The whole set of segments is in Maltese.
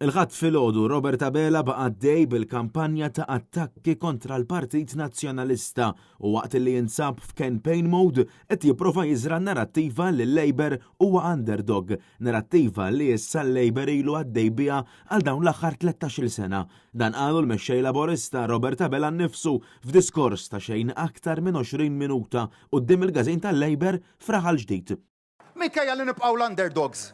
Il-Ħadd filgħodu Robert Abela baqa' għaddej bil-kampanja ta' attakki kontra l-Partit Nazzjonalista u waqt li jinsab f'campaign mode qed jipprova jiżra' n-narattiva li l-Labour huwa underdog, narattiva li issa l-Labour ilu għaddej biha għal dawn l-aħħar 13-il sena. Dan qalu l-Mexxej Laburista Robert Abela nnifsu f'diskors ta' xejn aktar minn 20 minuta quddiem il-każin tal-Labour f'Raħal Ġdid. Minkejja li nibqgħu l-underdogs.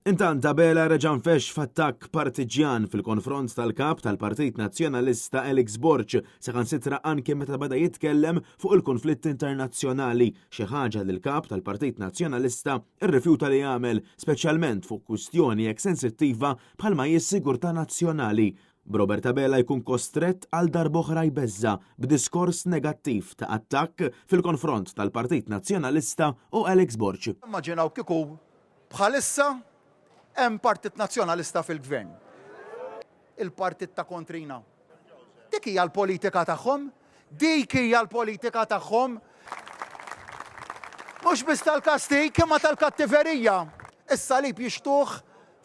Intant Abela reġa' nfexx f'attakk partiġġjan fil-konfront tal-Kap tal-Partit Nazzjonalista Alex Borg, saħansitra anke meta beda jitkellem fuq il-kunflitt internazzjonali, xi ħaġa li l-Kap tal-Partit Nazzjonalista rrifjuta li jagħmel, speċjalment fuq kwistjoni hekk sensittiva bħalma hi s-sigurtà nazzjonali. B'Robert Abela jkun kostrett għal darb'oħra jbeżża' b'diskors negattiv ta' attakk fil-konfront tal-Partit Nazzjonalista u Alex Borg. Immaġinaw kieku bħalissa hemm Partit Nazzjonalista fil-Gvern. Il-partit ta' kontrina. Dik hija l-politika tagħhom. Dik hija l-politika tagħhom. Mhux biss tal-kastig imma tal-kattiverija. Is-salib jixtuh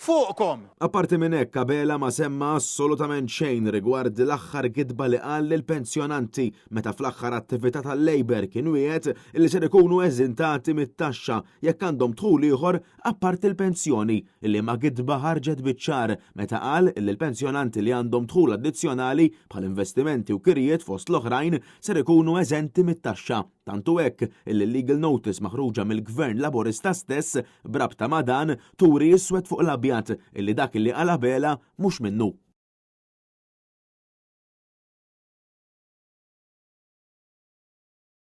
fuqkom. Apparti minn hekk, Abela ma semma assolutament xejn rigward l-aħħar gidba li qal lill-pensjonanti meta fl-aħħar attività tal-Labour kien wiegħed li ser ikunu eżentati mit-taxxa jekk għandhom dħul ieħor apparti l-pensjoni, liema gidba ħarġet biċ-ċar meta qal li l-pensjonanti li għandhom dħul addizzjonali bħal investimenti u kirjiet fost l-oħrajn ser ikunu eżenti mit-taxxa. Tant hu hekk illi l-legal notice maħruġa mill-Gvern Laburista stess b'rabta ma' dan turi iswed fuq l-abjad illi dak illi qal Abela mhux minnu.